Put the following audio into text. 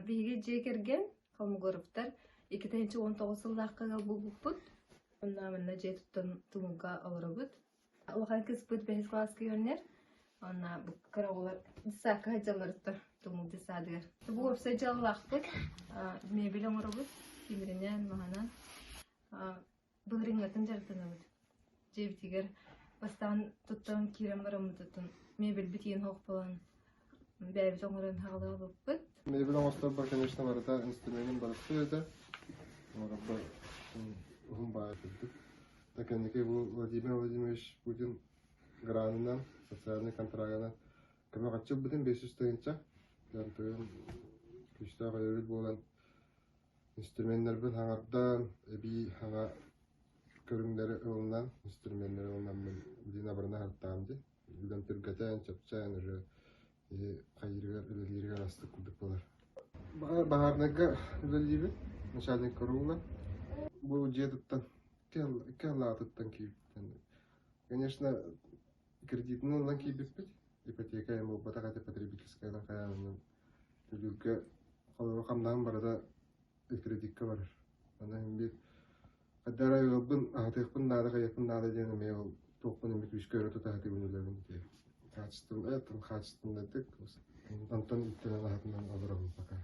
Биһиги дьиэ кэргэн Холмогоровтар 2019 сыллаахха ыал буолбуппут. Онно манна дьиэ туттан Тумулга олоробут. Улахан кыыспыт бэһис кылааска үөрэнэр. Онно бу кыра оҕолор дьыссаакка сылдьалларыттан Тумул дьыссаадыгар. Бу уопсай дьыалалаахпыт. Мебель оҥоробут. Тимиринэн, маһынан. Былырыыҥҥытын дьарыктанабыт. Дьиэбитигэр бастаан туттан киирэн бараммытыттан мебельбит иин суох буолан бэйэбит оҥорон хаалларбыппыт. Мебель оҥосторбор, конечно, барыта инструменым барыста этэ. Оҥорорбор уһун баайа курдук. Да кэнники бу Владимир Владимирович Путин гранынан, социальнай контрагынан көмө харчы ылбытым 500 тыһыынча. Дьон күүстээх өйөбүл буолан Инструменнарбын хаҥардан, эбии хаҥа көрүҥнэри ылынан, инструменнары ылынаммын билигин абырана сырыттаҕым дии. Үлэм түргэтээн, чэпчээн уже киһи хайыырыгар, үлэлииригэр астык курдук буолар. Баһаарынайга үлэлиибин, начальник караула. Бу дьиэ туттан, икки аллаатыттан киирбиттэн. Конечно, кредитин ылан киирбиппит. Ипотека эм буолбатах этэ, потребительскайынан хайаанынан төлүүргэ холобур хамнаһым барыта кредиккэ барар. Онон иһин биир хайдах эрэ ыалбын аһатыахпын наада, хайыахпын наада диэн эмиэ ол туохпун эмэ күүскэ өрө тута сатыыбын үлэбин дии. Хаачыстыбын, хаачыстыбыннайдык онтон ииттэнэн аһатынан олоробун пока.